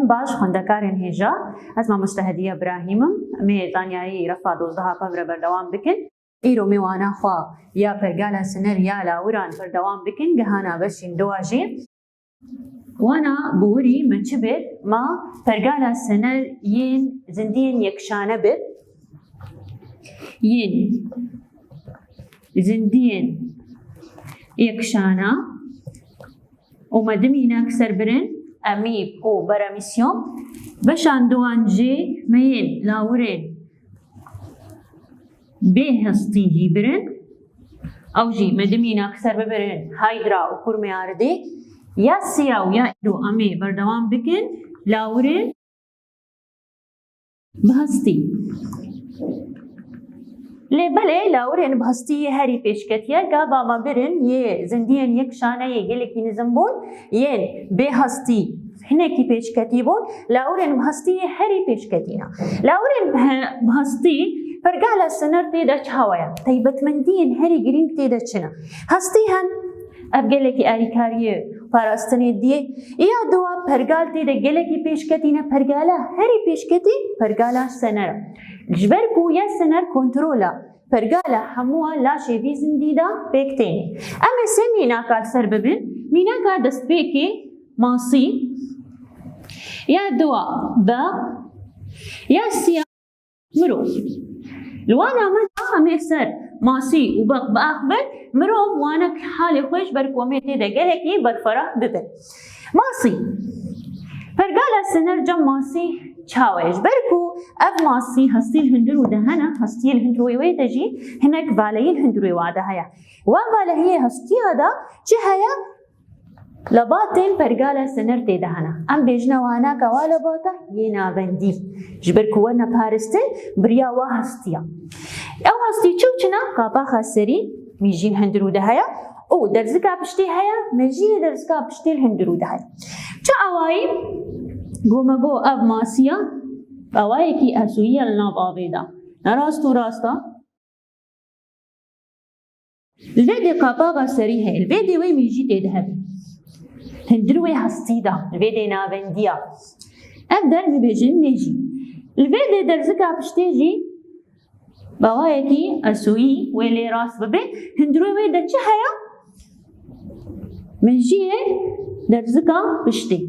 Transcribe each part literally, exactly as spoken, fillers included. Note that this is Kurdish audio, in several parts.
Baş, xwendekarên hêja, ez mamoste Hediye Birahîm im. Em ê zanyarî refa dozdeha pevre berdewam bikin. Îro em ê wana xwe ya pergala siner ya lawiran berdewam bikin, gihana beşên duwa jî. Wana biwirî me çi bêt? Ma pergala siner yên zindiyên yekşane bêt. Yên zindiyên yekşana û me du mînak ser birin, emîb û beremisyon. Beşan duwan jî me yên lawirên bê hestî jî birin. Ew jî me du mînak ser bibirin, haydra û kurmeyaridê. Ya siya û ya îro em ê berdewam bikin, lawirên bi hestî. Lê belê lawirên bi hestî yê herî pêşketiye, gava me birin yê zindiyên yekşane yê gelekî nizim bûn, yên bê hestî hinekî pêşketî bûn, lawirên bi hestî yê herî pêşketî ne. Lawirên bi he-, bi hestî pergala siner tê de çawa ye? Taybetmendiyên herî girîng tê de çi ne? Hestî hen, ev gelekî alîkariyê parastinê diyê. Ya duwa pergal tê de gelekî pêşketî ne, pergala herî pêşketî pergala siner e. Ji ber ku ya siner kontrola pergala hemû a laşê vî zindî de pêk têne. Em ê sê mînaka li ser bibin. Mînaka destpêkê masî, ya duwa beq, ya siya mirov. Li wana me da em ê ser masî û beq biaxivin, mirov wana halê xwe ji ber ku em ê tê de gelekî berferah bibin. Masî. Pergala siner cem masî çawa ye? Ji ber ku ev masî hestî li hundir û de hene, hestiyê li hundirê wê de jî hinek valeyî li hundirê wa de heye. Wan valehiyê hestiya de çi heye? Lebatên pergala siner tê de hene. Em bêjine wanaka wa lebata yê navendî. Ji ber ku werne paristin, biriya wa hestiya. Ew hestî çi û çi ne? Qapaxa serî, mîjîn hundir û de heye û derzika piştê heye, mejiyê derzika piştê li hundir û de heye. Çi awayî? Go me go ev masiya, awayekî esûyî ye li nav avê de. Ne rast û rast e. Li vê dê qapaxa serî heye, li vê dê wê mîjî tê de hebe. Hundir wê hestî de, li vê dê navendiya. Ev der dibêjin mejî. Li vê dê derzika piştê jî bawayekî esûyî wê lê rast bibe. Hundirê wê de çi heye? Mejiyê derzika piştî.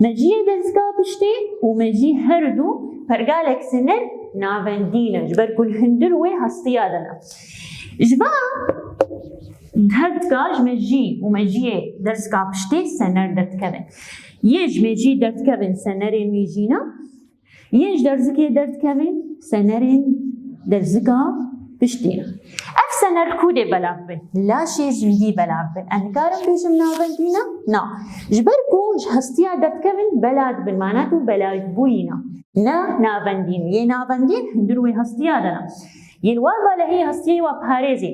Mejiyê derzika piştî û mejî her du pergalek siner navendî ne. Ji ber ku li hundir wê hestiya de ne. Ji va her dika ji mejî û mejiyê derzika piştî sener derdikevin. Yê ji mejî derdikevin senerên mîjî ne. Yên ji derzikê derdikevin, senerên derzika piştî ne. Ev sener li ku dê belav bin? Laşê zindî belav bin. Em nikarin bêjin navendî ne? Na. Ji ber ku ji hestiya derdikevin bela dibin, mana ku belavbûyî ne. Ne navendîn. Yê navendîn hundir wê hestiya de ne. Yê li wan valehiyê hestiyê wa parêzê.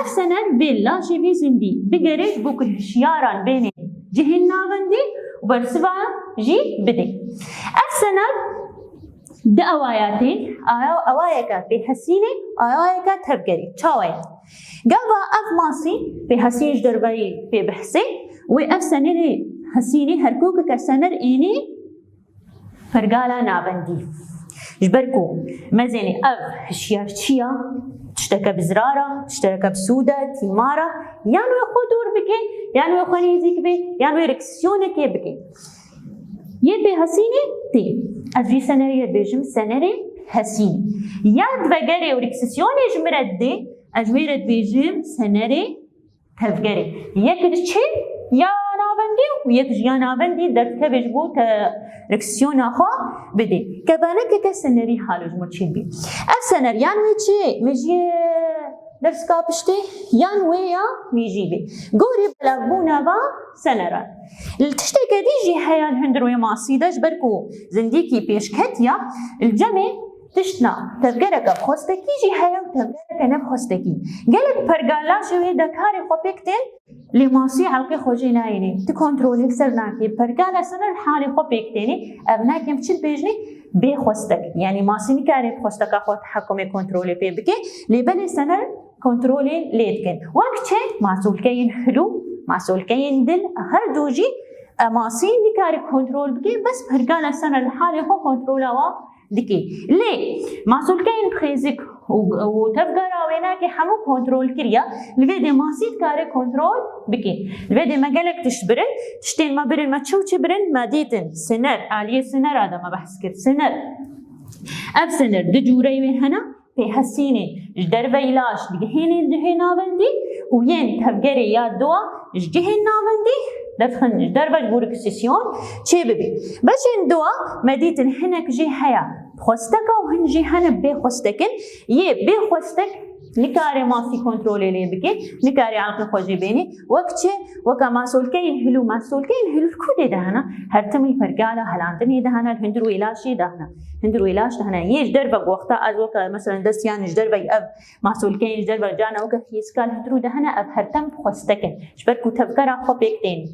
Ev sener vê laşê vî zindî bigerê ji bo ku hişyaran bênê cihên navendî û bersiva jî bidê. Ev sener di awaya tên, aya, awayeke pêhesînê, awayeke tevgerê. Çawa ye? Gava ev masî pêhesîn ji derveyî pê bihsê, wê ev senerê hesînê her kokeke sener ênê pergala navendî. Ji ber ku mezênê ev hişyarçiya, tişteke bi zirar e, tişteke bi sûd e, tîmar e, yan wê xwe dûr bike, yan wê xwe nêzîk be, yan wê reaksiyonekê bike. Yê pê hesînê tê. Ez vî senerê dibêjim senerê hesînê. Ya di vegerê û reaksiyonê ji min re didê, ez wê re dibêjim senerê tevgerê. Yek diçe ya navendî û yek ji ya navendî derdikeve ji bo te reaksiyona xwe bidê. Kevanekeke senerî halo ji min çîn bî. Ev sener yan wê çi mejiyê derzika piştê yan wê ya mîjî bê. Gorî belavbûna va seneran. Li tişteke dî jî heye li hundir wê masî de ji ber ku zindîkî pêşketiya li cemê tiştna tevgereke bi xwestekî jî heye û tevgereke ne bi xwestekî. Gelek pergala ji wê de karê xwe pêk tên, lê masî elqê xwe jê nayênê. Tu kontrolê li ser nakê. Pergala sener halê xwe pêk tênê. Ev nakem çi dibêjinê? Bê xwestek. Yanî masî nikare bi xwesteka xwe tehekumê kontrolê pê bike. Lê belê sener kontrolê lê dikin. Wek çi? Masolkeyên hilû, masolkeyên dil, her du jî Masî nikare kontrol bike, bes pergala sener li halê xwe kontrola wa dike. Lê masûlkeyên xêzik û, û tevgera wênakê hemû kontrol kiriye. Li vê dê masî dikare kontrol bike. Li vê dê me gelek tişt birin. Tiştên me birin, me çi û çi birin? Me dîtin. Siner, aliyê sinera de me behs kir. Siner. Ev siner du cûreyê wê hene. Pêhesînê ji derveyî laş digihênê cihê navendî û yên tevgerê ya dua ji cihên navendî derdixin ji derve ji bo reksîsyon çêbibî. Beşên dua me dîtin hinek jî heye bi xwesteka û hin jî hene bê xwestekin. Yê bê xwestek nikare masî kontrolê lê bike, nikare elqê xwe jê bênê. Wek çi? Weke masûlkeyên hilû, masûlkeyên hilû li ku dê de hene? Her tim li pergala helandinê de hene, li hundir wê laşê de hene. Hundir wê laş de hene. Yê ji derve wexta ez weke, meselen, dest yan ji derve ev masûlkeyên ji derve cana weke xîzika li hundirû de hene, ev her tim bi xwestek in. Ji ber ku tevgera xwe pêk tênê.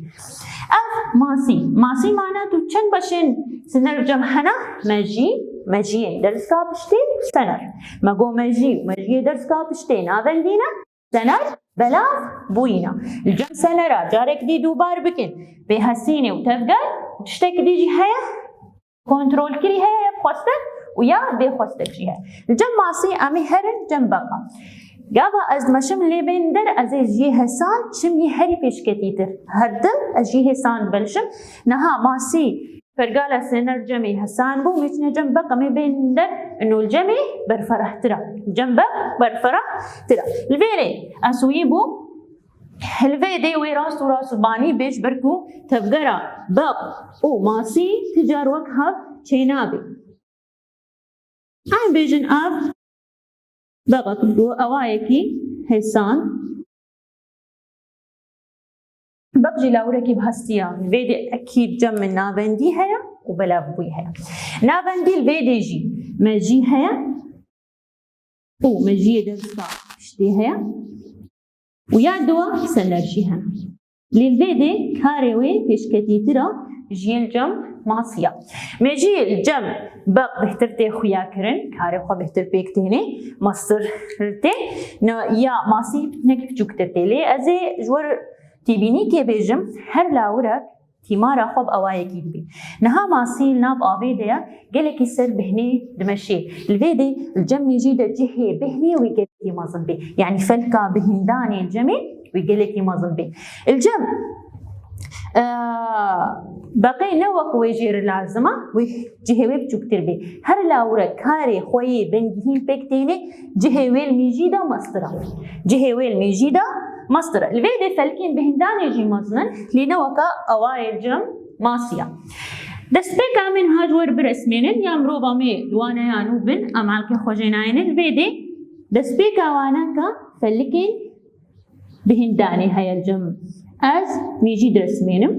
Ev masî. Masî mana tu çend beşên siner cem hene? Mejî, mejiyê derzika piştê, sener. Me got mejî û mejiyê derzika piştê navendî ne. Sener belav bûyî ne. Li cem senera carek dî dûbar bikin. Pêhesînê û tevger û tiştek dî jî heye. Kontrolkirî heye ya bi xwestek û ya bê xwestek jî heye. Li cem masî em ê herin cem beqa. Gava ez dimeşim lê bên der, ez ê ji yê hesan çim yê herî pêşketîtir. Her tim ez ji yê hesan dimeşim. Niha masî pergala sêner cemê hesan bû, mê çine cem beq, em ê bên der, ino li cemê berferahtir e. Cem beq berferahtir e. Li vê rê esûyî bû. Li vê dê wê rast û rast banî bê ji ber ku tevgera beq û masî ti car wek hev çênabe. Em bêjin ev beqek bû, ewayekî hêsan. Beq jî lawirekî bi hestî ye. Li vê dê ekîd cem min navendî heye û belavbûyî heye. Navendî li vê dê jî mejî heye. û mejiyê derzika piştê heye û ya dua sener jî hene. Lê li vê dê karê wê pêşketîtir a ji yê li cem masiya. Mejiyê li cem beq bêhtir tê xuya kirin, karê xwe bêhtir pêk tênê, mestir tê. Na, ya masî hinek biçûktir tê. Lê ez ê ji we têbînîkê bêjim, her lawirek tîmara xwe bi awayekî dibî. Niha masî li nav avê de ye, gelekî ser bihnê dimeşê. Li vê dê li cem mîjî de cihê bihnê wî gelekî mezin bê. Yanî felka bihindanê cemê wî gelekî mezin bê. Li cem, e, beqê ne wek wê jê re lazim e, wê cihê wê biçûktir bê. Her lawirek karê xwe yê bingihîn pêk tênê, cihê wê li mîjî de mestir e. Cihê wê li mîjî de mestir e. Li vê dê felkên bihindanê jî mezin in, lê ne weka awayê cem masiya. Destpêka min ha ji we re biresmênin, ya mirova me di waneya nû bin, em elqê xwe jê nayênin. Li vê dê destpêka waneka felikên bihindanê heye li cem. Ez mîjî diresmênim.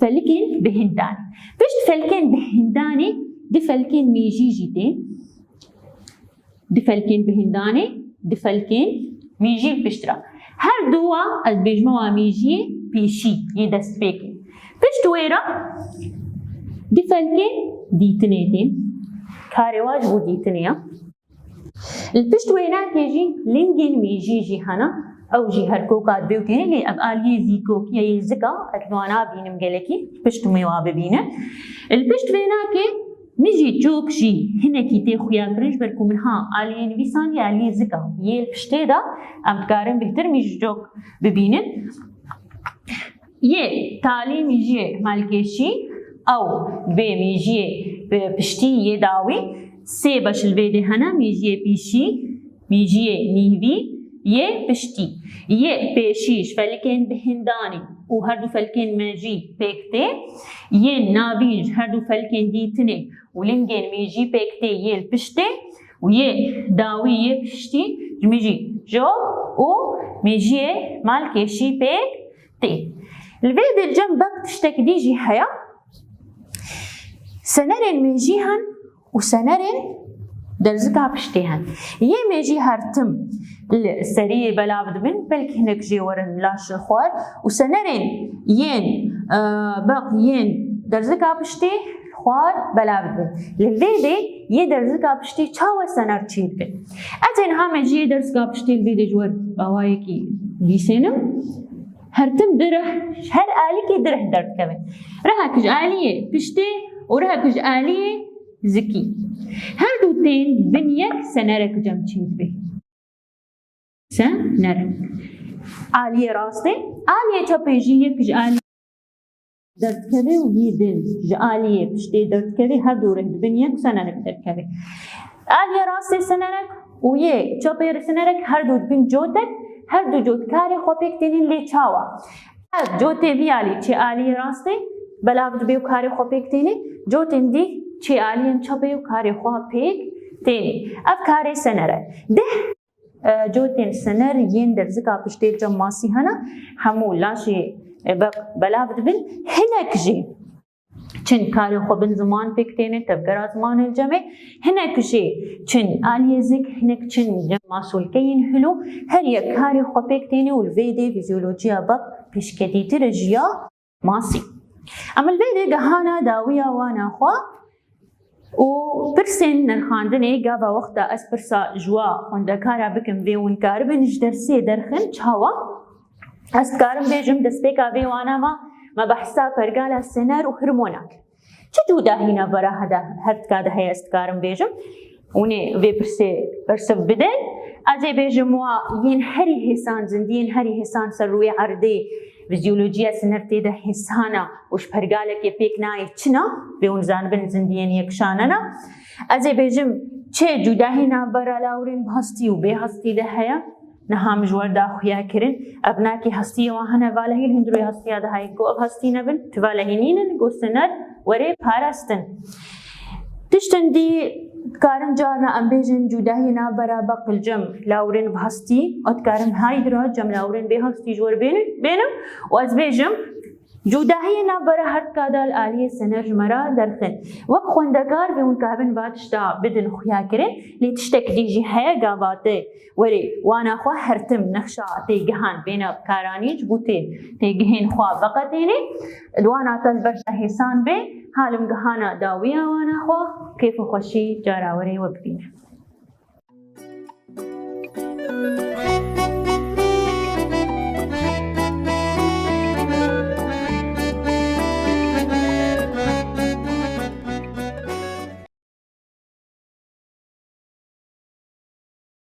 Felikên bihindanê. Pişt felkên bihindanê, di felkên mîjî jî tê. Di felkên bihindanê, di felkên mîjî pişt re. Her du wa ez bêjme wa mîjiyê pêşî yê destpêkê. Pişt wê re di felkên dîtinê tê. Karê wa ji bo dîtinê ye. Li pişt wênakê jî lingên mîjî jî hene. Ew jî her koka dibê û têne, lê ev aliyê zîkokiyê yê zik a, ez li wana bînim gelekî, pişt wê wa bibîne. Li pişt wênakê mijî cok jî hinekî tê xuya kirin, ji ber ku min ha aliyê nivîsandî, aliyê zik a. Yê li piştê de em dikarin bêhtir mijî cok bibînin. Yê talî mîjiyê malkêşî, ew dibê mîjiyê, e, piştî yê dawî. Sê beş li vê dê hene, mîjiyê pîşî, mîjiyê nîvî, yê piştî. Yê pêşî ji felikên bihindanê û her du felikên mejî pêk tê. Yê navî ji her du felikên dîtinê û lingên mîjî pêk tê, yê li piştê. Û yê dawî yê piştî ji mîjî cok û mîjiyê malkêşî pêk tê. Li vê dê cem bek tiştek dî jî heye. Senerên mêjî hen û senerên derzika piştê hen. Yê mêjî her tim li seriyê belav dibin, belkî hinek jê werin laş li xwar û senerên yên, e, beq yên derzika piştê xwar belav dibin. Li vê dê yê derzika piştê çawa sener çê dibin? Ez ê niha mêjiyê derzika piştê li vê dê ji we awayekî dîsênim. Her tim du rih, her alîkê du rih derdikeve. Rihek ji aliyê piştê û rihek ji aliyê zikî. Her du tên bin yek senerek cem çêdibe. Senerek. Aliyê rastê, aliyê çepê jî yek ji aliyê derdikeve û yê din ji aliyê piştê derdikeve, her du rih dibin yek û senerek derdikeve. Aliyê rastê senerek û yê çepê senerek her du dibin cotek, her du cot karê xwe pêk tênin lê çawa? Ev cotê vî alî çê aliyê rastê belav dibe û karê xwe pêk têne, cotên dî çê aliyên çepê û karê xwe pêk têne. Ev karê senerek. Deh, e, cotên sener yên derzika piştê cem masî hene, hemû laşê, e, be-, belav dibin. Hinek jî çin karê xwe bin ziman pêk têne, tevgera zimanê li cemê. Hinek jî çin aliyê zik, hinek çin cem masûlkeyên hilo. Her yek karê xwe pêk têne û li vê dê fîzyolojiya bab pêşketîtir e ji ya masî. Em li vê dê gehana dawiya wana xwe û pirsên nirxandinê. Gava wexta ez pirsa ji wa xwendekara bikim, vê hûn karibin ji dersê derxin. Çawa? Ez dikarim bêjim, destpêka vê wana me, me behsa pergala sener û hormona kir. Çi cudahî navbera heda-, her tika de heye, ez dikarim bêjim? Hûn ê vê pirsê bersiv bidin. Ez ê bêjim wa yên herî hêsan, zindiyên herî hêsan ser rûyê erdê, fîzyolojiya sinertê de hêsana û ji pergalekê pêk nayê çina, vê hûn zanibin zindiyên yekşanana. Ez ê bêjim çi cudahî navbera lawirên bi hestî û bê hestî de heye. Niha min ji we re da xuya kirin. Ev nakê hestiyê wan hene, valehî li hundirê hestiya de heye. Go ev hestî nebin, tu valehî nînin, go siner werê parastin. Tiştin dî dikarin carna em bêjin cudahî navbera beq li cem lawirên bi hestî, û dikarin haydra cem lawirên bê hestî ji we re bênin-, bênim û ez bêjim, cudahiyê navbera her tika de li aliyê sener ji me re derxin. Wek xwendekar vê hûn kabin va tişta bidin xuya kirin, lê tiştek dî jî heye, gava te werê wana xwe her tim nexşa têgihan bêne karanîn ji bo tê têgihên xwe veqetênê. Di wana te li ber te hêsan bê, halim gihana dawiya wana xwe, kêf û xweşî cara werê we bibîne.